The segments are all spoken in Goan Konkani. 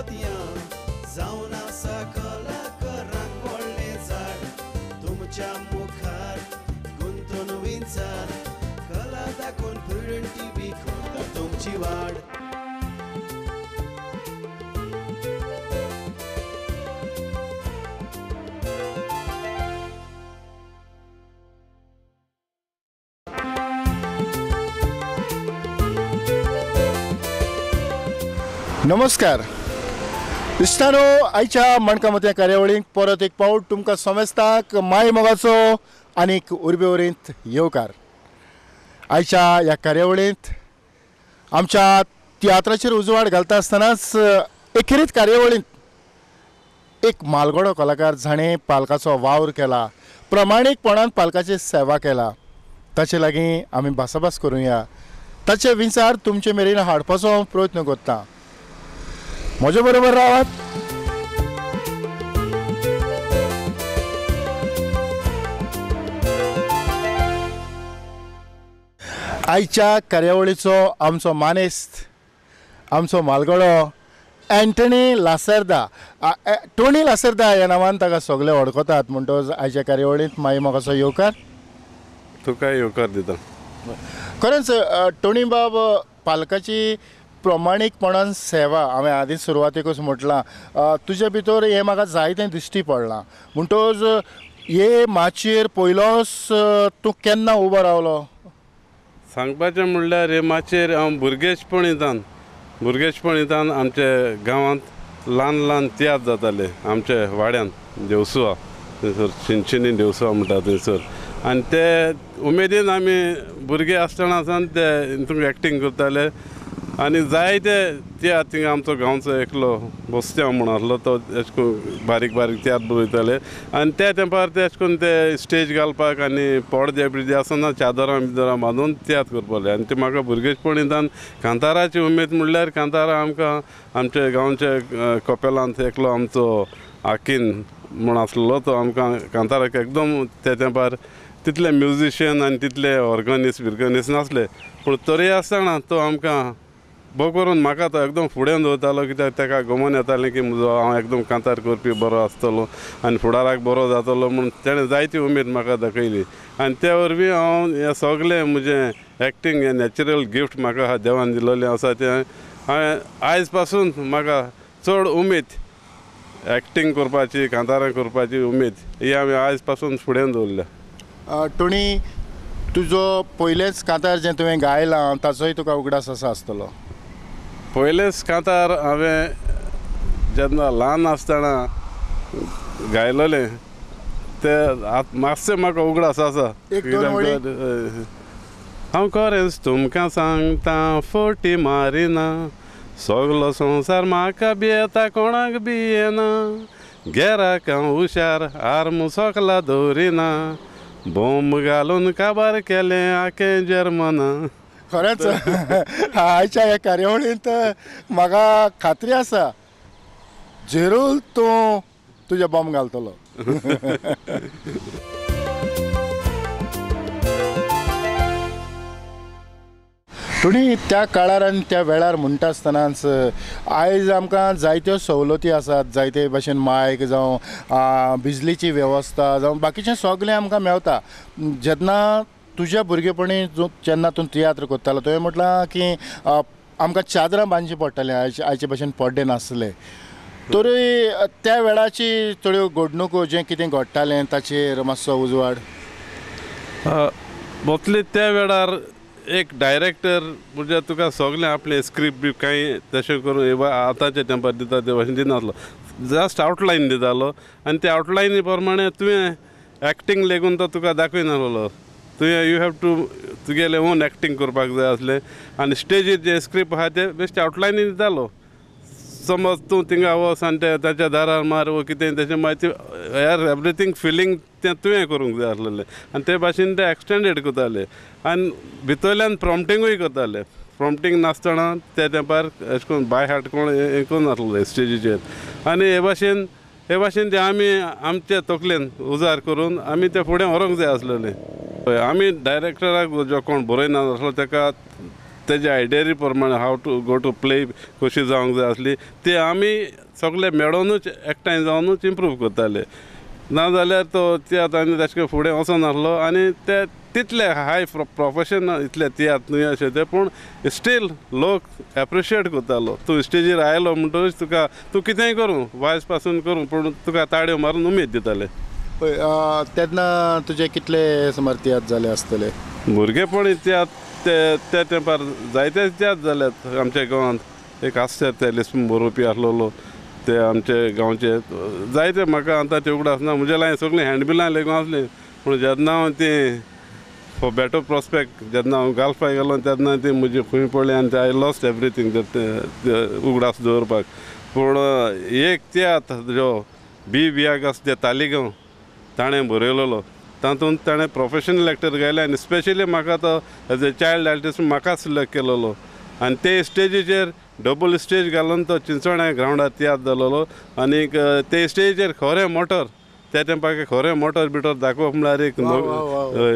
मोतयां जावन आसा कलाकारांक व्हडलें झाड तुमच्या मुखार गुंतून विंचार कला दाखोवन प्रुडंट टीव्ही करता तुमची वाड. नमस्कार इश्टानो, आयच्या माणका मोतयां कार्यावळीक परत एक पावट तुमकां समेस्ताक माय मोगाचो आनीक उर्बे वरींत येवकार. आयच्या ह्या कार्यावळींत आमच्या तियात्राचेर उजवाड घालता आसतनाच एखेरीत कार्यावळींत एक मालगडो कलाकार जाणें पालकाचो वावर केला, प्रमाणीकपणान पालकाची सेवा केला, ताचे लागीं आमी भासाभास करुया, ताचे विचार तुमचे मेरेन हाडपाचो हांव प्रयत्न करता. म्हजे बरोबर रावात. आयच्या कार्यावळीचो आमचो मानेस्त, आमचो मालगडो एंटनी लासेर्दा, टोनी लासेर्दा ह्या नांवान ताका सगळे वळखतात. म्हणटकच आयच्या कार्यावळींत माई म्हाका येवकार. तुका येवकार दिता. खरेंच टोनी बाब, पालकाची प्रमाणीकपणान सेवा हांवें आदीं सुरवातेकूच म्हटलां, तुजे भितर हें म्हाका जायतें दिश्टी पडलां. म्हणटकच हे माचयेर पयलोच तूं केन्ना उबो रावलो? सांगपाचें म्हणल्यार हे माचयेर हांव भुरगेशपणीतान आमच्या गांवांत ल्हान ल्हान तियात्र जाताले आमच्या वाड्यान, देवसुआ थंयसर, चिंचिनी देवसुआ म्हणटा थंयसर. आनी ते उमेदीन आमी भुरगे आसतना सावन ते हितून एक्टींग करताले. आनी जायते तियात्र थिंगा आमचो गांवचो एकलो बोस्त्यांव म्हूण आसलो, तो एश करून बारीक बारीक तियात्र बरयताले. आनी त्या तेंपार ते एश करून ते स्टेज घालपाक आनी पडदे बिडदे आसना, चादरां बिदरां बांदून तियात्र करपाले. आनी ते म्हाका भुरगेपणींतान कांताराची उमेद म्हणल्यार कांतारां आमकां आमच्या गांवच्या कपेलांत एकलो आमचो आकीन म्हूण आसलो, तो आमकां कांताराक एकदम त्या तेंपार तितले म्युजिशियन आनी तितले ऑर्गनिस्ट बिर्गनिस्ट नासले, पूण तरी आसतना तो आमकां भोव करून म्हाका तो एकदम फुडें दवरतालो, कित्याक ताका गमन येतालें की म्हजो हांव एकदम कांतार करपी बरो आसतलो आनी फुडाराक बरो जातलो म्हूण तेणें जायती उमेद म्हाका दाखयली. आनी त्या वरवीं हांव हें सगळें म्हजें एक्टींग हें नॅचरल गिफ्ट म्हाका देवान दिल्लें आसा, तें हांवें आयज पासून म्हाका चड उमेद एक्टींग करपाची, कांतारां करपाची उमेद ही हांवें आयज पासून फुडें दवरल्या. टोनी, तुजो पयलेंच कांतार जें तुवें गायलां ताचोय तुका उगडास आसा आसतलो? पयलेंच कांतार हांवें जेन्ना ल्हान आसतना गायलोलें तें आतां मातशें म्हाका उगडास आसा. हांव खरेंच तुमकां सांगता फटी मारिना, सगलो संवसार म्हाका भियेता कोणाक भियेना, घेराक हांव हुशार आर्म सोकला दवरिना, बोंब घालून काबार केलें आकें जर्मना. खरेंच आयच्या ह्या कार्यावळींत म्हाका खात्री आसा जेरूल तूं तुजें बॉम्ब घालतलो. टोनी, त्या काळार आनी त्या वेळार म्हणटा आसतनाच आयज आमकां जायत्यो सवलती आसात, जायते भाशेन मायक जावं बिजलीची वेवस्था जावं बाकीचें सगळें आमकां मेवता. जेन्ना तुज्या भुरगेपणी जेन्ना तूं तियात्र करतालो तुवें म्हटलां की आमकां चादरां बांदची पडटालीं, आयचे भाशेन पड्डे नासले, तरी त्या वेळाची थोड्यो घडणुको जें कितें घडटालें ताचेर मातसो उजवाड. मोस्टली त्या वेळार एक डायरेक्टर म्हणजे तुका सगळें आपलें स्क्रिप्ट बी कांय तशें करून आतांच्या तेंपार दिता ते भाशेन दिनासलो, जस्ट आवटलायन दितालो आनी त्या आवटलायनी प्रमाणे तुवें एक्टींग लेगून तो तुका दाखयनासलो. तुवें you have to तुगेलें ओन एक्टींग करपाक जाय आसलें आनी स्टेजीर जें स्क्रिप्ट आसा तें बेश्टें आवटलायनी दितालो. समज तूं थिंगा वच आनी ते ताच्या दारार मार वो कितें तेचें मागीर हेर एवरीथींग फिलींग तें तुवें करूंक जाय आसलेलें आनी ते भाशेन ते एक्सटेंडेड करताले आनी भितरल्यान प्रॉम्पटिंगूय करताले. प्रॉम्पटींग नासतना ते तेंपार अशें करून बाय हार्ट कोण हें करून स्टेजीचेर आनी हे भाशेन ते आमी आमचे तकलेन उजार करून आमी ते फुडें व्हरूंक जाय आसलेलें. आमी डायरेक्टराक जो कोण बरयना आसलो ताका तेजे आयडियरी प्रमाणे how to go to play कशी जावंक जाय आसली ती आमी सगळे मेळोनूच एकठांय जावनूच इम्प्रूव करताले. नाजाल्यार तो तियात्र आनी तशें करून फुडें वचनासलो आनी ते तितले हाय प्रोफेशनल इतले तियात्र न्हय अशें ते, पूण स्टील लोक एप्रिशिएट करतालो. तूं स्टेजीर आयलो म्हणटकूच तुका तूं कितेंय करूं वायज पासून करूं पूण तुका ताळयो मारून उमेद दिताले. पळय तेन्ना तुजे कितले सुमार तियात्र जाले आसतले? भुरगेपणी तियात्र ते त्या तेंपार जायते तियात्र जाल्यात आमच्या गांवांत. एक आसतात ते लिस्म बरोवपी आसलेलो ते आमचे गांवचे जायते, म्हाका आतां ते उगडास ना. म्हजे लागीं सगळीं हँडबिलां लेगून आसलीं, पूण जेन्ना हांव ती फॉर बेटर प्रोस्पेक्ट जेन्ना हांव गाल्फाक गेलो तेन्ना ती म्हजी खंय पडली आनी I lost everything उगडास दवरपाक. पूण एक तियात्र जो बी वियागास दे तालिगांव ताणें बरयलेलो तातूंत ताणें प्रोफेशनल एक्टर गायले आनी स्पेशली म्हाका तो एज ए चायल्ड आर्टिस्ट म्हाका सिलेक्ट केलेलो. आनी ते स्टेजीचेर डबल स्टेज घालून तो चिंचोण्या ग्रावंडार तियात्र जालोलो आनीक ते स्टेजीचेर खरें मोटर त्या तेंपाक खरें मोटर बिटर दाखोवप म्हळ्यार एक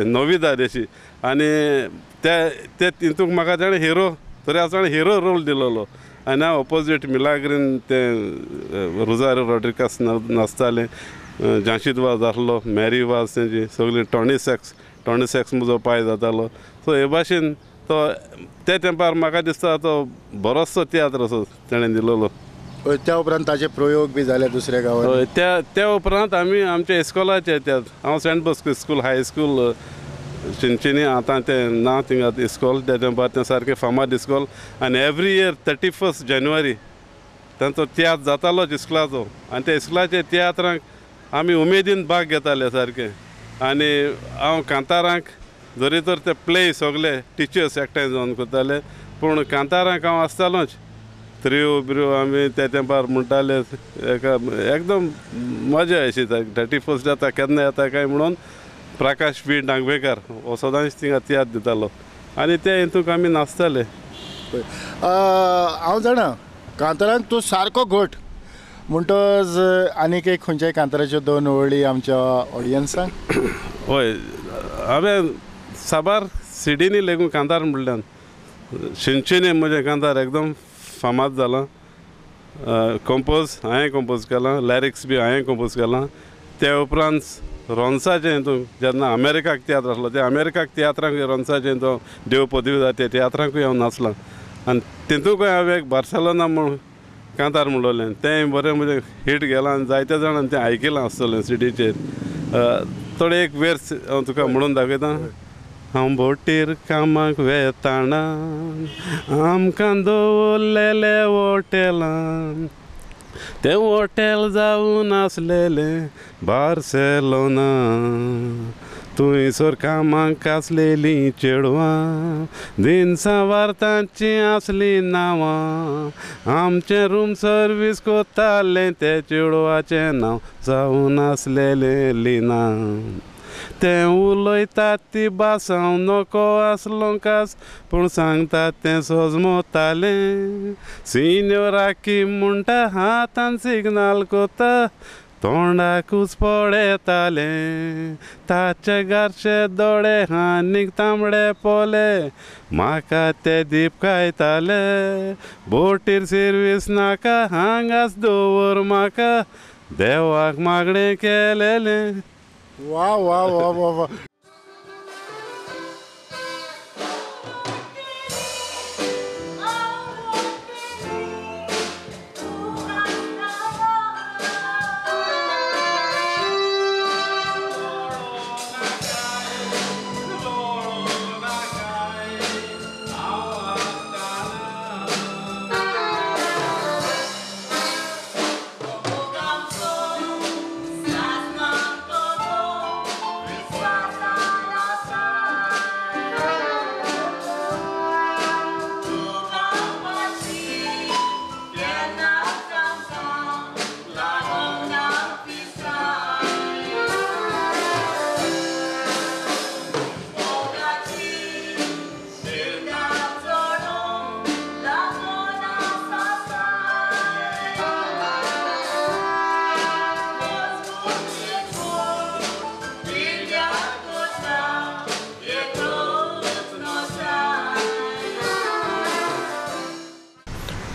नविदाद अशी. आनी ते तितूंत म्हाका ताणें हिरो तरी आसतना हिरो रोल दिलेलो आनी हांव ओपोजीट मिलाग्रीन तें रोजारियो रॉड्रिगस नाचतालें, जाशीद वाज आसलो, मॅरी वाज, तेंची सगळी टॉनी सॅक्स, टॉनी सॅक्स म्हजो पांय जातालो. सो हे भाशेन तो त्या तेंपार म्हाका दिसता तो बरोचसो तियात्र असो ताणें दिलेलो. त्या उपरांत ताजे प्रयोग बी जाले दुसऱ्या गांवांत? त्या त्या उपरांत आमी आमच्या इस्कॉलाचे तियात्र, हांव Saint Bosco school high school Chinchinim आतां तें ना थिंगा इस्कॉल, त्या तेंपार तें सारकें फामाद इस्कॉल आनी एवरी इयर 31 जानेवारी तांचो तियात्र जातालोच इस्कॉलाचो आनी त्या इस्कॉलाच्या तियात्रांक आमी उमेदीन भाग घेताले सारकें. आनी हांव कांतारांक जरी तर ते प्ले सगळे टिचर्स एकठांय जावन करताले पूण कांतारांक हांव आसतालोच. त्रियो बिऱ्यो आमी त्या तेंपार म्हणटाले एका एकदम मजा अशी 31 जाता केन्ना येता काय म्हणून प्रकाश बी डांगवेकर हो सदांच थिंगा तियात्र दितालो आनी ते हितूंक आमी नाचताले. हांव जाणा कांतारांक तूं सारको घट म्हणटच आनीक एक खंयच्याय कांताराच्यो दोन वळी आमच्या ऑडियन्साक? हय, हांवें साबार सिडीनी लेगून कांतार म्हणल्यान शिनशिनी म्हजें कांतार एकदम फामाद जालां. कंपोज हांवें कंपोज केलां, लॅरिक्स बी हांवें कंपोज केलां. त्या उपरांत रोन्साचें हितून जेन्ना अमेरिकाक तियात्र आसलो त्या अमेरिकाक तियात्रांक रोन्साचें हितून देव पदवी त्या तियात्रांकूय हांव नाचलां आनी तितूंकय हांवें एक बार्सेलोना म्हूण कांतार म्हणलेलें तें बरें म्हजें हीट गेलां आनी जायते जाणांनी तें आयकिलां आसतलें सिटीचेर. थोडे एक वेर्स हांव तुका म्हणून दाखयता. हांव बोटीर कामाक वेताना आमकां दवरलेलें हॉटेलान तें हॉटेल जावन आसलेलें बार्सेलोना थंयसर कामाक आसलेलीं चेडवां दिनसां वार्तांचीं आसलीं नांवां आमचें रूम सर्वीस कोतालें तें चेडवाचें नांव जावन आसलेलें लिना तें उलयतात ती भास हांव नको आसलो कास पूण सांगतात तें सोजमोतालें सिन्योराकी म्हणटा हातान सिग्नाल कोता तोंडाकूच पळयतालें ताचे घारशे दोळे आनीक तांबडे पोले म्हाका ते दिपकायताले बोटीर सर्वीस नाका हांगाच दवर म्हाका देवाक मागणें केलेलें. वा वा वा वा वा. Stop.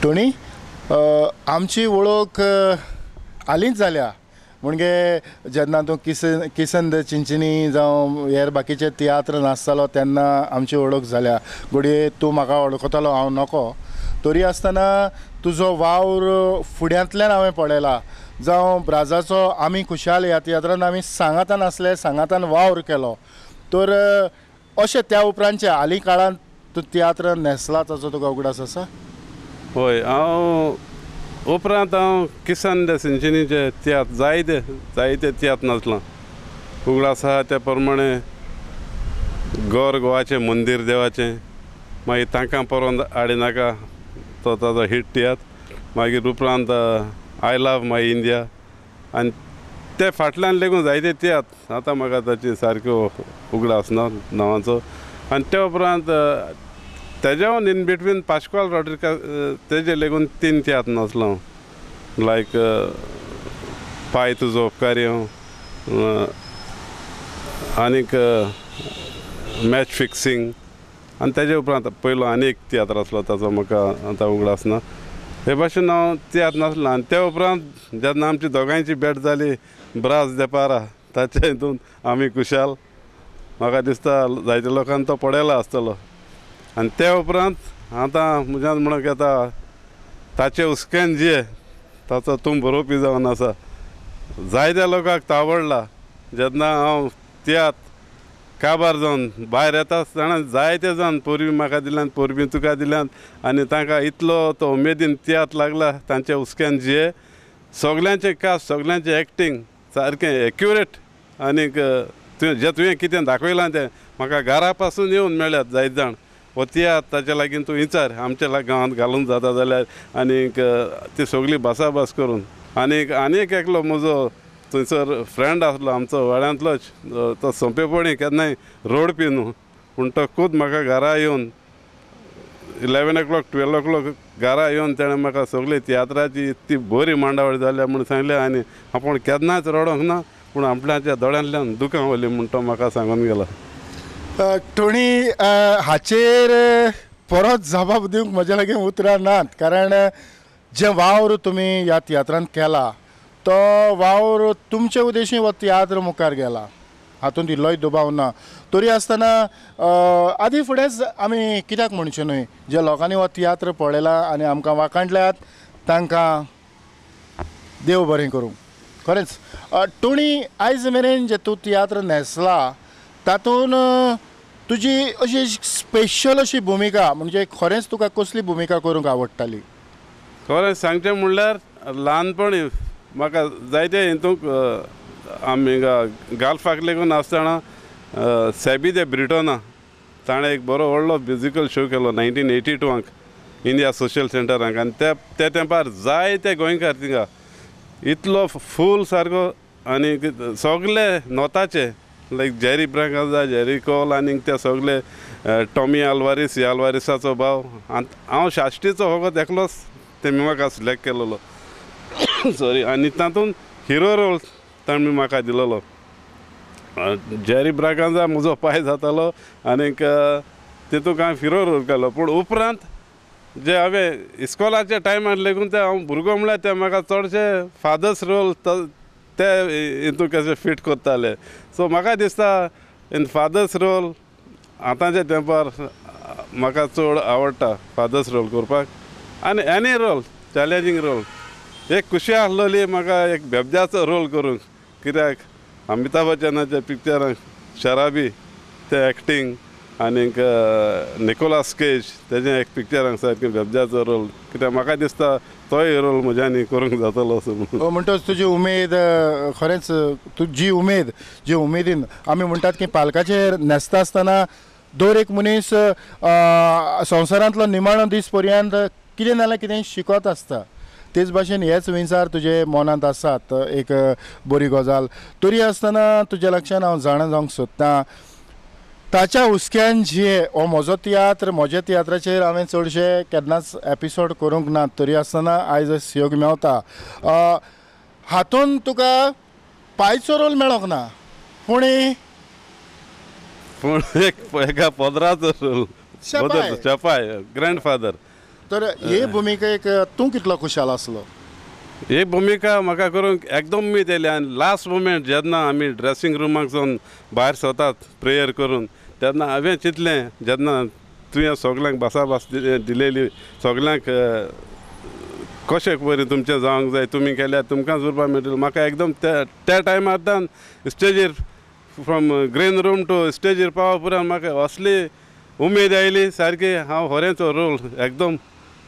टोनी, आमची वळख हालींच जाल्या. म्हणजे जेन्ना तूं किसन the Chinchinim जावं हेर बाकीचे तियात्र नाचतालो तेन्ना आमची वळख जाल्या. घडये तूं म्हाका वळखतालो, हांव नको. तरी आसतना तुजो वावर फुड्यांतल्यान हांवें पळयला. जावं ब्राजाचो आमी खुशाल ह्या तियात्रान आमी सांगातान आसले, सांगातान वावर केलो. तर अशें त्या उपरांतचे हालीं काळांत तूं तियात्र न्हेसला ताचो तुका उगडास आसा? हय, हांव उपरांत हांव किसन the चिंचिनीचे तियात्र जायते जायते तियात्र नाचलां. उगडास आसा त्या प्रमाणे गोर गोवाचें मंदीर देवाचें, मागीर तांकां परोवन हाडिनाका तो ताजो हिट तियात्र, मागीर उपरांत I love my India, आनी ते फाटल्यान लेगून जायते तियात्र आतां म्हाका ताची सारक्यो उगडास ना नांवाचो. आनी त्या उपरांत तेज्यावन इन बिटवीन पाश्क्वाल रॉड्रिगस तेजे लेगून 3 तियात्र नाचलो हांव, लायक पाय तुजो उपकारी हांव, आनीक मॅच फिक्सिंग, आनी तेजे उपरांत पयलो आनी एक तियात्र आसलो ताचो म्हाका आतां उगडास ना. हे भाशेन हांव तियात्र नाचलो. आनी त्या उपरांत जेन्ना आमची दोगांयची भेट जाली ब्रास देपारा ताचे हितून आमी खुशाल, म्हाका दिसता जायते लोकांनी तो पळयला आसतलो. आनी त्या उपरांत आतां म्हज्यान म्हणूंक येता ताचे हुस्क्यान जे ताचो तूं बरोवपी जावन आसा, जायत्या लोकांक तो आवडला. जेन्ना हांव तियात्र काबार जावन भायर येता आसतना जायते जाण पोरबी म्हाका दिल्यान, पोरबी तुका दिल्यान, आनी तांकां इतलो तो उमेदीन तियात्र लागला तांच्या हुस्क्यान जे सगल्यांचें कास्ट, सगल्यांचें एक्टींग सारकें एक्युरेट. आनीक तुवें जें तुवें कितें दाखयलां तें म्हाका घरा पासून येवन मेळ्ळ्यात जायते जाण. हो तियात्र ताच्या लागीं तूं विचार आमच्या गांवांत घालूंक जाता जाल्यार, आनीक ती सगळी भासाभास करून. आनीक आनीक एकलो म्हजो थंयसर फ्रेंड आसलो आमचो वाड्यांतलोच, तो सोंपेपणी केन्नाय रोडपी न्हू, पूण तो खूद म्हाका घरा येवन 11 o'clock 12 o'clock घरा येवन तेणें म्हाका सगळी तियात्राची ती बरी मांडावळ जाल्या म्हूण सांगलें. आनी आपूण केन्नाच रडोंक ना, पूण आपल्याच्या दोळ्यांतल्यान दुकां वयली म्हूण तो म्हाका सांगून गेलो. टोनी, हाचेर परत जबाब दिवंक म्हज्या लागीं उतरां नात, कारण जें वावर तुमी ह्या तियात्रांत केला तो वावर तुमचे उद्देशी हो तियात्र मुखार गेला, हातूंत इल्लोय दुबाव ना. तरी आसतना आदी फुडेंच आमी कित्याक म्हणचें न्हय, जे लोकांनी हो तियात्र पळयला आनी आमकां वाखाणल्यात तांकां देव बरें करूं. खरेंच टोनी, आयज मेरेन जे तूं तियात्र न्हेसला तातूंत तुजी अशी स्पेशल अशी भुमिका म्हणजे खरेंच तुका कसली भुमिका करूंक आवडटाली? खरें सांगचें म्हणल्यार ल्हानपणी म्हाका जायते हितूंक आमी गाल्फाक लेगून आसतना सॅबी दे ब्रिटोना ताणें एक बरो व्हडलो म्युजिकल शो केलो 1982 इंडिया सोशल सेंटराक. आनी त्या तेंपार जायते गोंयकार थिंगा इतलो फूल सारको आनी सगले नोताचे लायक जेरी ब्रागांजा, जेरी कोल आनी ते सगले टॉमी आल्वारीस, आल्वारीसाचो भाव, आनी हांव साश्टीचो फकत एकलोच तेमी म्हाका सिलेक्ट केलेलो सॉरी. आनी तातूंत हिरो रोल ताणी म्हाका दिलेलो. जेरी ब्रागांजा म्हजो पांय जातालो आनीक तितूंत हांवें हिरो रोल केलो. पूण उपरांत जे हांवें इस्कॉलाच्या टायमार लेगून ते हांव भुरगो म्हणल्यार ते म्हाका चडशे फादर्स रोल ते हितून कशें फीट करताले. सो म्हाका दिसता इन फादर्स रोल आतांच्या तेंपार म्हाका चड आवडटा फादर्स रोल करपाक. आनी एनी रोल चॅलेंजींग रोल एक खुशी आसलेली म्हाका एक बेबद्याचो रोल करूंक, कित्याक अमिताभ बच्चनाच्या पिक्चरांक शराबी ते एक्टींग आनीक निकोलास केज तेजें एक पिक्चरांक सारकें बेबद्याचो रोल, कित्याक म्हाका दिसता तोय रोल म्हज्यानी करूंक जातलो असो म्हणून. म्हणटच तुजी उमेद खरेंच, तुजी उमेद जी उमेदीन आमी म्हणटात की पालकाचेर न्हेसता आसतना दर एक मनीस संवसारांतलो निमाणो दीस पर्यंत कितें ना जाल्यार कितें शिकत आसता. तेच भाशेन हेच विचार तुजे मनांत आसात, एक बरी गजाल. तरी आसतना तुज्या लक्षान हांव जाणा जावंक सोदतां, ताच्या हुस्क्यान जे हो म्हजो तियात्र, म्हज्या तियात्राचेर हांवें चडशे केन्नाच एपिसोड करूंक ना, तरी आसतना आयज सहयोग मेवता. हातूंत तुका पांयचो रोल मेळोंक ना, पूण पूण एक एका पदराचो रोल, चपाय ग्रँडफादर. तर हे भुमिकेक तूं कितलो खुशाल आसलो? ही भुमिका म्हाका करूंक एकदम उमेद येयली आनी लास्ट मुमेंट जेन्ना आमी ड्रेसींग रुमाक सावन भायर सरतात प्रेयर करून तेन्ना हांवें चिंतलें जेन्ना तुवें सगल्यांक भासाभास दिलेली सगल्यांक कशें बरें तुमचें जावंक जाय तुमी केल्यार तुमकांच उरपा मेळटलें. म्हाका एकदम त्या टायमार स्टेजीर फ्रॉम ग्रीन रूम टू स्टेजीर पावो पुराय म्हाका असली उमेद आयली सारकी हांव खरेंच रोल एकदम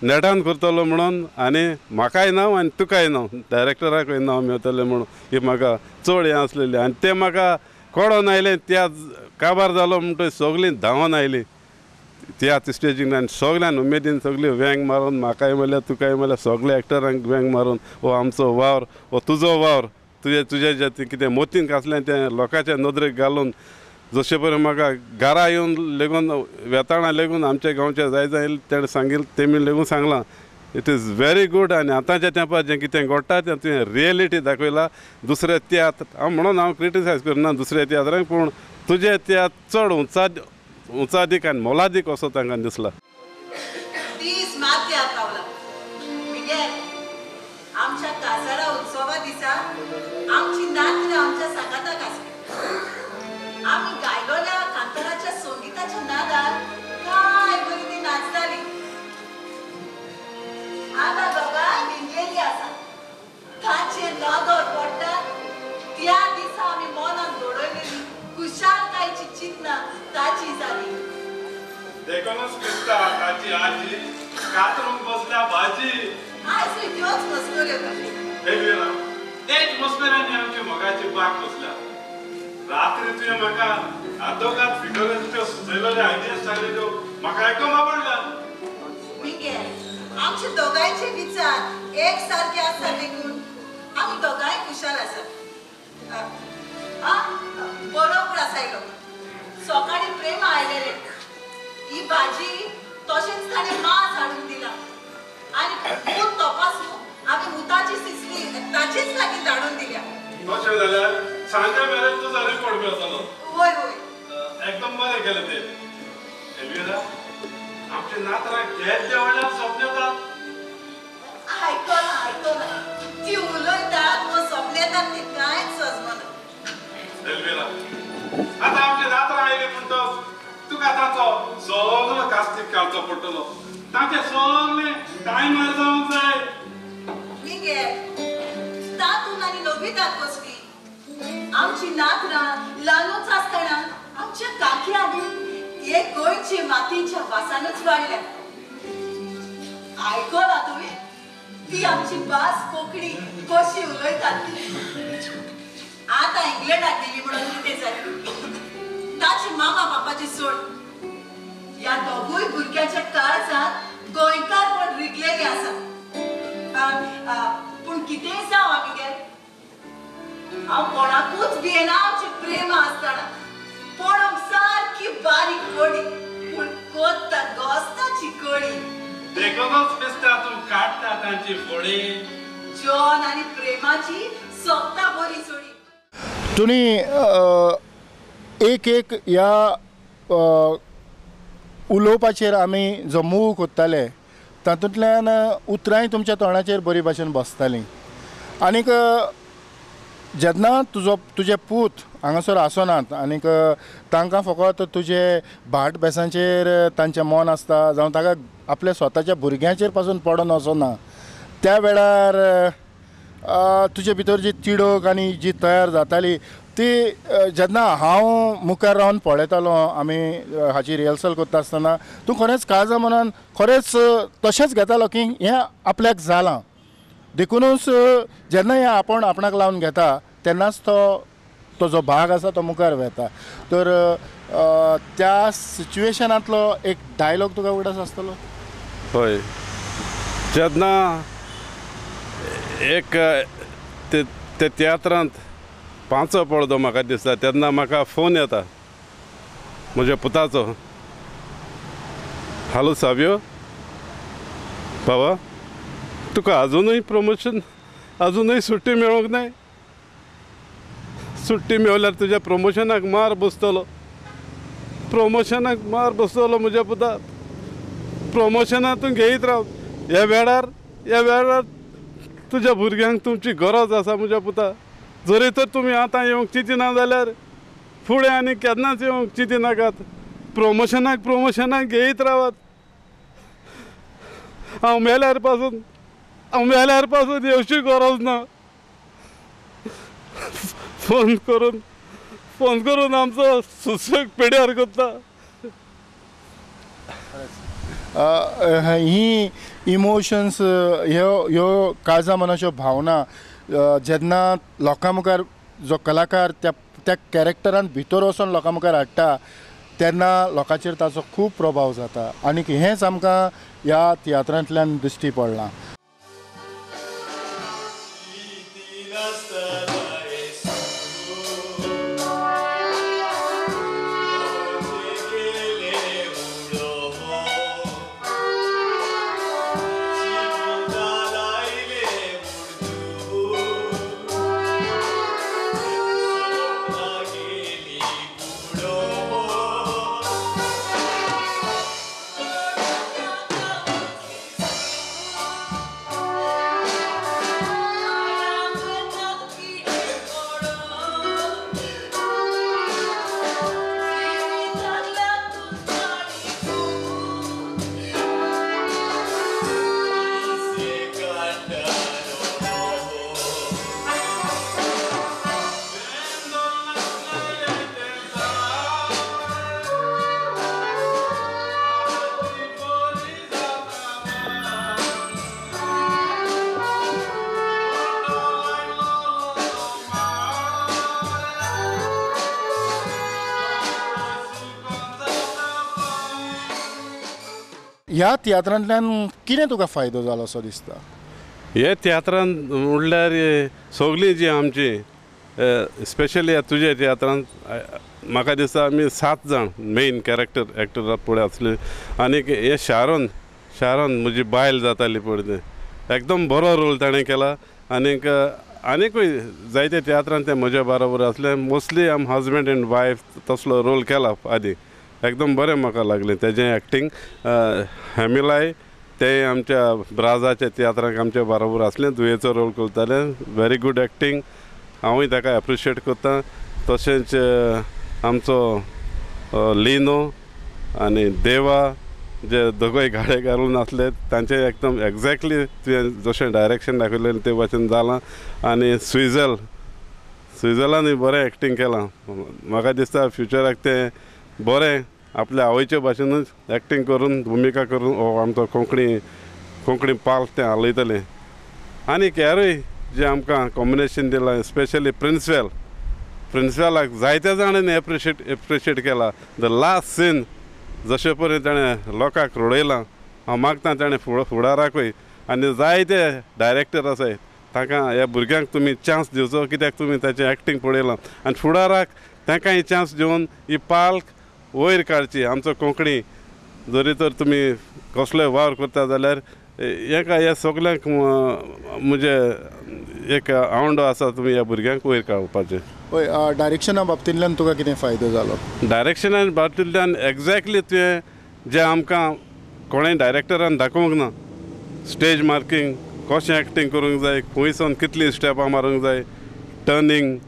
नेटान करतलो म्हणून आनी म्हाकाय नांव आनी तुकाय नांव डायरेक्टराकूय नांव मेळटलें म्हणून ही म्हाका चड हें आसलेलें. आनी तें म्हाका कळोन आयलें तियात्र काबार जालो म्हणटकीर सगळीं धांवन आयलीं तियात्र स्टेजीक आनी सगल्यान उमेदीन सगळीं वेंग मारून म्हाकाय म्हणल्यार तुकाय म्हणल्यार सगल्या एक्टरांक वेंग मारून हो आमचो वावर हो तुजो वावर तुजें तुजें जें कितें मोतीन आसलें तें लोकांच्या नदरेक घालून जशें पळय म्हाका घरा येवन लेगून वेताळा लेगून आमच्या गांवच्या जाय जाय तेणें सांगिल्लें तेमी लेगून सांगलां it is very good. आनी आतांच्या तेंपार जें कितें घडटा तें तुवें रियलिटी दाखयला. दुसरे तियात्र हांव म्हणून हांव क्रिटिसायज करना दुसऱ्या तियात्रांक पूण तुजे तियात्र चड उंचादीक आनी मोलादीक असो तांकां दिसला. आमच्या काजारा उत्सवा दिसा आमची नात्र आमच्या सांगाताक आसली. आमी गायलोल्या कांताराच्या संगीताच्या नादार काय बरी ती नाचताली. आतां दोगांय भिंगेली आसा ताचेर नदर पडटा त्या दिसा आमी मनान दडयलेली खुशालकायची चिंतना ताची जाली. देखूनच दिसता ताची आजी कातरूंक बसल्या भाजी. आयज त्योच मस्कऱ्यो तुज्यो. तेच मस्कऱ्यांनी आमची मोगाची बाग बसल्या. रात्री तुवें म्हाका आदोगाद फिगराच्यो सुचयलेले आयडियाज सांगले त्यो म्हाका एकदम आवडल्या. मिगेल आमचे दोगांयचे विचार एक सारके आसा देखून आमी दोगांय खुशाल आसात. बरोबर आसा. सकाळी प्रेम आयलेले ही भाजी तशेंच ताणें मांस हाडून दिला आनी मूत तपासून आमी मुताची सिसली ताचेच लागीं धाडून दिल्या. तशें जाल्यार सांजे मेरेन तुजो रिपोर्ट मेळटलो. वय वय एकदम बरें केलें तें. एलविरा आमच्या नातरां घेत देवळ्यान स्वप्न येतात. आयकना आयकना ती उलयतात व स्वप्न येतात ती कांयच सजमना. एलविरा आतां आमच्या नातरां आयली म्हणटच तुका ताचो सगलो कास्तीक काडचो पडटलो. ताचें सगळें टायमार जावंक जाय. मिगेल तातूंत आनी नविदाद कसली. आमची नातरां ल्हानूच आसतना आमच्या काकयांनी हे गोंयचे मातयेच्या वासानूच वाडल्या. आयकला तुवें ती आमची भास कोंकणी कशी उलयतात. आतां इंग्लंडाक गेली म्हणून कितें जालें ताची मामा बापाची सोड ह्या दोगूय भुरग्यांच्या काळजांत गोंयकारपण रिगलेलें आसा. पूण कितेंय जावं आमिगेल हांव कोणाकूच भियेना. आमचें प्रेम आसतना पळोवंक सारकी बारीक कडी पूण कोत्ता गोस्ताची कडी. देखूनच दिसता तूं काडटा तांची फोडी. जॉन आनी प्रेमाची सोंपता बरी जोडी. तुमी एक एक ह्या उलोवपाचेर आमी जो मूव कोत्ताले तातूंतल्यान उतरांय तुमच्या तोंडाचेर बरी भाशेन बसतालीं. आनीक जेन्ना तुजो तुजे पूत हांगासर आसनात आनीक तांकां फकत तुजे भाट बेसांचेर तांचें मन आसता जावं ताका आपल्या स्वताच्या भुरग्यांचेर पासून पडोन वचना त्या वेळार तुजे भितर जी तिडक आनी जी तयार जाताली ती जेन्ना हांव मुखार रावन पळयतालो आमी हाची रिहर्सल करता आसतना तूं खरेंच काळजा मनान खरेंच तशेंच घेतालो की हें आपल्याक जालां. देखूनच जेन्ना हें आपूण आपणाक लावन घेता तेन्नाच तो तो जो भाग आसा तो मुखार वेता. तर त्या सिच्युएशनांतलो एक डायलॉग तुका उगडास आसतलो. हय जेन्ना एक ते तियात्रांत पांचो पडदो म्हाका दिसता तेन्ना म्हाका फोन येता म्हज्या पुताचो. हॅलो सावियो बाबा तुका अजुनूय प्रमोशन अजुनूय सुट्टी मेळोंक नाय. सुट्टी मेळल्यार तुज्या प्रमोशनाक मार बसतलो. प्रमोशनाक मार बसतलो म्हज्या पुता. प्रमोशनां तूं घेयत राव. ह्या वेळार ह्या वेळार तुज्या भुरग्यांक तुमची गरज आसा म्हज्या पुता. जरी तर तुमी आतां येवंक चिंतिना जाल्यार फुडें आनी केन्नाच येवंक चिंतिनाकात. प्रमोशनाक प्रमोशनाक घेयत रावात. हांव मेल्यार पासून हांव मेल्यार पासून येवची गरज ना. फोन करून फोन करून आमचो सुशेग पिड्यार करता. ही इमोशन्स ह्यो ह्यो काळजा मनाच्यो भावना जेन्ना लोकां मुखार जो कलाकार त्या त्या कॅरेक्टरान भितर वचून लोकां मुखार हाडटा तेन्ना लोकांचेर ताचो खूब प्रभाव जाता आनी हेंच आमकां ह्या तियात्रांतल्यान दिश्टी पडलां. ह्या तियात्रांतल्यान कितें तुका फायदो जालो असो दिसता? हे तियात्रान म्हणल्यार सगळीं जी आमची स्पेशली तुज्या तियात्रान म्हाका दिसता आमी 7 जाण मेन कॅरेक्टर एक्टर पळय आसले. आनी हे शारोन शारोन म्हजी बायल जाताली पळय तें एकदम बरो रोल ताणें केला. आनीक आनीकूय जायते तियात्रान ते म्हज्या बरोबर आसले. मोस्टली आम हजबंड एंड वायफ तसलो रोल केला आदी. एकदम बरें म्हाका लागलें तेजें एक्टींग. हेमिलाय ते आमच्या ब्राजाच्या तियात्राक आमच्या बरोबर आसलें, दुयेचो रोल करताले. व्हेरी गूड एक्टींग, हांवूय ताका एप्रिशिएट करता. तशेंच आमचो लिनो आनी देवा जे दोगूय गाडे घालून आसले तांचे एकदम एग्जॅक्टली तुवें जशें डायरेक्शन दाखयलें ते भाशेन जालां. आनी स्विजल स्विजलानूय बरें एक्टींग केलां. म्हाका दिसता फ्युचराक तें बरें आपल्या आवयचे भाशेनूच एक्टींग करून भुमिका करून हो आमचो कोंकणी कोंकणी पाल तें हालयतलें. आनी हेरूय जें आमकां कॉम्बिनेशन दिलां स्पेशली प्रिन्सवेल प्रिन्सवेलाक जायत्या जाणांनी एप्रिशिएट केला. The last scene जशे परी ताणें लोकांक रडयलां हांव मागता ताणें फुडाराकूय आनी जायते डायरेक्टर आसाय तांकां ह्या भुरग्यांक तुमी चान्स दिवचो कित्याक तुमी ताचें एक्टींग पळयलां आनी फुडाराक तांकां ही चान्स दिवन ही पाल्क वयर काडची. आमचो कोंकणी जरी तर तुमी कसलोय वावर करता जाल्यार हेका ह्या सगल्यांक म्हणजे एक आवंडो आसा तुमी ह्या भुरग्यांक वयर काडपाचें. हय, डायरेक्शना बाबतींतल्यान तुका कितें फायदो जालो? डायरेक्शना बाबतींतल्यान एग्जॅक्टली तुवें जें आमकां कोणें डायरेक्टरान दाखोवंक ना, स्टेज मार्कींग कशें एक्टींग करूंक जाय, खंयसान कितलीं स्टेपां मारूंक जाय, टर्निंग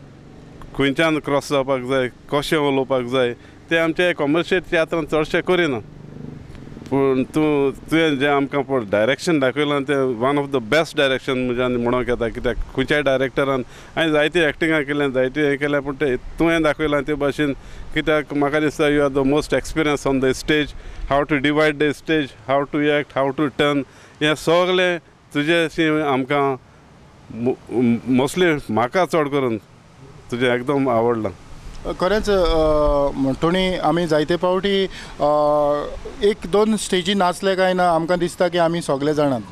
खंयच्यान क्रॉस जावपाक जाय, कशें उलोवपाक जाय, तें आमचे कॉमर्शियल तियात्रान चडशें करिना. पूण तूं तुवें जें आमकां पळय डायरेक्शन दाखयलां तें one of the best direction म्हज्यान म्हणूंक येता. कित्याक खंयच्याय डायरेक्टरान हांवें जायतीं एक्टिंगां केल्यां जायतीं हें केल्यां पूण तें तुवें दाखयलां ते भाशेन कित्याक म्हाका दिसता you are the most experience on the stage, how to divide the stage, how to act, how to turn, हें सगळें तुजें आमकां मोस्टली म्हाका चड करून तुजें एकदम आवडलां. खरेंच टोनी, आमी जायते फावटी एक दोन स्टेजी नाचले काय ना आमकां दिसता की आमी सगळे जाणात,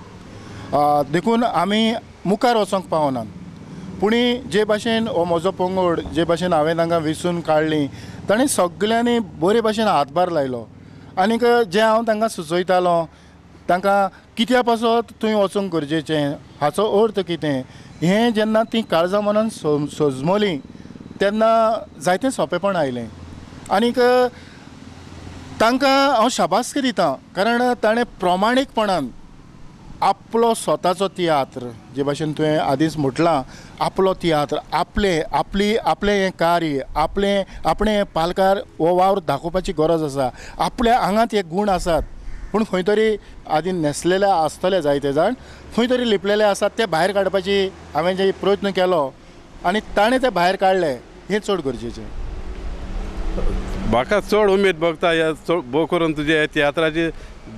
देखून आमी मुखार वचोंक पावनात. पूण जे भाशेन हो म्हजो पंगड जे भाशेन हांवें तांकां वेंचून काडलीं ताणें सगल्यांनी बरे भाशेन हातभार लायलो आनीक जें हांव तांकां सुचयतालो तांकां कित्या पासत थंय वचूंक गरजेचें हाचो अर्थ कितें हें जेन्ना तीं काळजा मनान सजमलीं तेन्ना जायतें सोंपेपण आयलें. आनीक तांकां हांव शाबासकी दितां कारण ताणें प्रमाणीकपणान आपलो स्वताचो तियात्र जे भाशेन तुवें आदींच म्हटलां आपलो तियात्र आपलें आपली आपलें हें कार्य आपलें आपणें पालकार हो वावर दाखोवपाची गरज आसा. आपल्या आंगांत हे गूण आसात पूण खंय तरी आदीं न्हेसलेले आसतले जायते जाण खंय तरी लिपलेले आसात ते भायर काडपाची हांवें जे प्रयत्न केलो आनी ताणें ते भायर काडले हें चड गरजेचें. म्हाका चड उमेद भोगता ह्या चड भोव करून तुजे ह्या तियात्राचे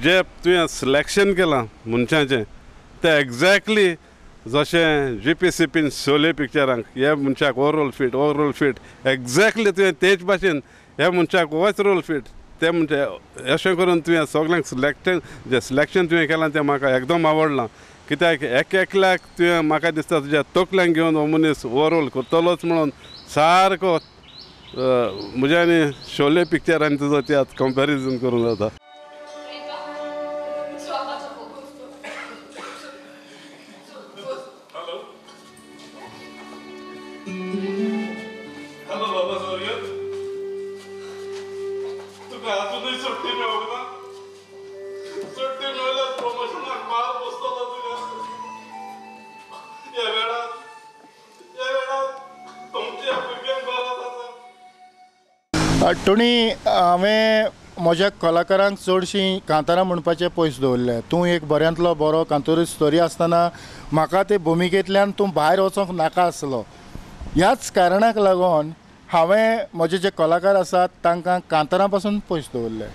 जे तुवें सिलेक्शन केलां मनशाचें तें एग्जॅक्टली जशें जी पी सी पीन शोले पिक्चरांक ह्या मनशाक हो रोल फीट हो रोल फीट एग्जॅक्टली तुवें तेच भाशेन ह्या मनशाक होच रोल फीट तें म्हणजे अशें करून तुवें सगल्यांक सिलेक्शन जें सिलेक्शन तुवें केलां तें म्हाका एकदम आवडलां. कित्याक एक एकल्याक तुवें म्हाका दिसता तुज्या तकल्यांक घेवन हो मनीस हो रोल करतलोच म्हणून सारको म्हज्या आनी शोले पिक्चर आनी तुजो तियात्र कंपेरिजन करूंक जाता. हॅलो बाबा सोरियत, तुका अजूनय सुट्टी मेळूंक ना? सुट्टी मेळ्ळ्यार प्रमोशनाक मार बसतलो तुका. ह्या वेळार तुमच्या भुरग्यांक गरज आसा. टोनी, हांवें म्हज्या कलाकारांक चडशीं कांतारां म्हणपाचें पयस दवरलें. तूं एक बऱ्यांतलो बरो कांतोरीस्त तरी आसतना म्हाका ते भुमिकेंतल्यान तूं भायर वचोंक नाका आसलो. ह्याच कारणाक लागून हांवें म्हजे जे कलाकार आसात तांकां कांतारां पासून पयस दवरले.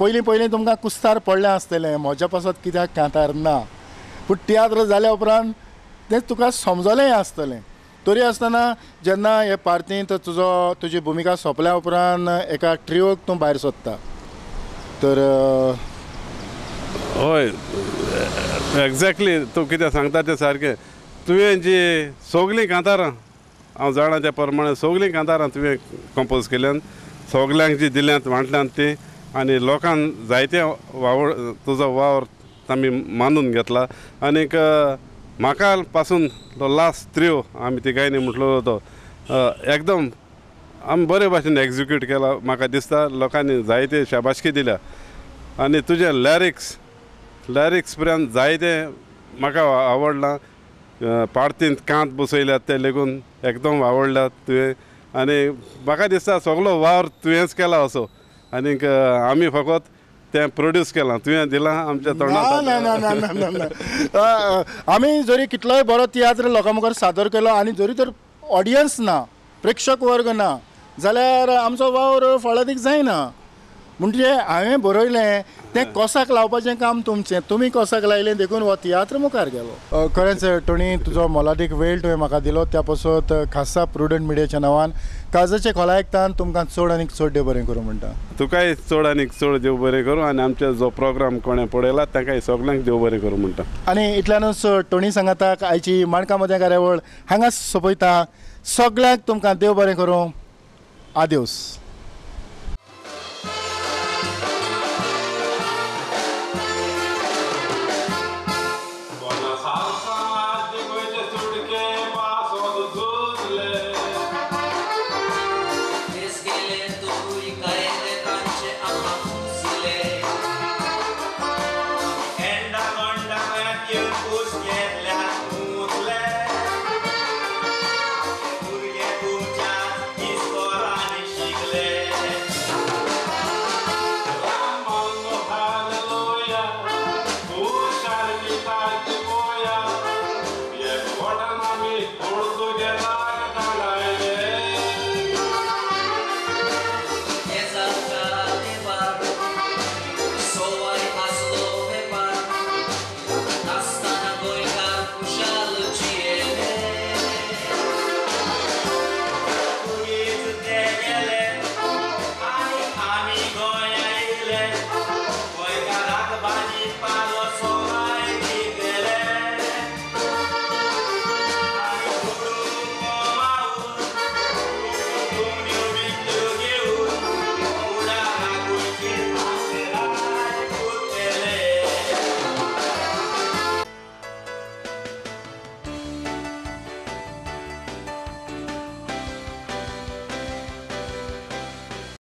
पयलीं पयलीं तुमकां कुस्तार पडलें आसतलें म्हज्या पासत कित्याक कांतार ना, पूण तियात्र जाल्या उपरांत तें तुका समजलेंय आसतलें. तरी आसतना जेन्ना हे पार्तींत तुजो तुजी भुमिका सोंपल्या उपरांत एका ट्रियोक तूं भायर सोदता तर हय एग्जॅक्टली तूं कितें सांगता तें सारकें. तुवें जी सगळीं कांतारां हांव जाणा त्या प्रमाणे सगळीं कांतारां तुवें कंपोज केल्यान सगल्यांक जी दिल्यांत वांटल्यांत ती आनी लोकांक जायते वावर तुजो वावर आमी मानून घेतला. आनीक म्हाका पासून तो लास्ट त्रियो आमी तिगांयनी म्हटलो तो एकदम आमी बरे भाशेन एग्जिक्यूट केला. म्हाका दिसता लोकांनी जायते शाबासकी दिल्या आनी तुजे लॅरिक्स लॅरिक्स पर्यंत जायते म्हाका आवडलां. पार्तींत कांत बसयल्यात ते लेगून एकदम आवडल्यात तुवें आनी म्हाका दिसता सगलो वावर तुवेंच केला असो आनीक आमी फकत तें प्रोड्यूस केलां तुवें दिलां आमच्या तोंडांत. ना ना ना ना ना, आमी जरी कितलोय बरो तियात्र लोकां मुखार सादर केलो आनी जरी तर ऑडियन्स ना, प्रेक्षक वर्ग ना जाल्यार आमचो वावर फळादीक जायना. म्हणजे हांवें बरयलें तें कोसाक लावपाचें काम तुमचें, तुमी कोसाक लायलें देखून हो तियात्र मुखार गेलो. खरेंच टोनी, तुजो मोलादीक वेळ तुवें म्हाका दिलो त्या पासत खासा प्रुडंट मिडियाच्या नांवान काळजाचे खोलायेकतान तुमकां चड आनीक चड देव बरें करूं म्हणटा. तुकाय चड आनीक चड देव बरें करूं आनी आमचे जो प्रोग्राम कोणें पळयला तांकांय सगल्यांक देव बरें करूं म्हणटा. आनी इतल्यानूच टोनी सांगाताक आयची माणकां मदें कार्यावळ हांगाच सोंपयता. सगल्यांक तुमकां देव बरें करूं. आदेवस.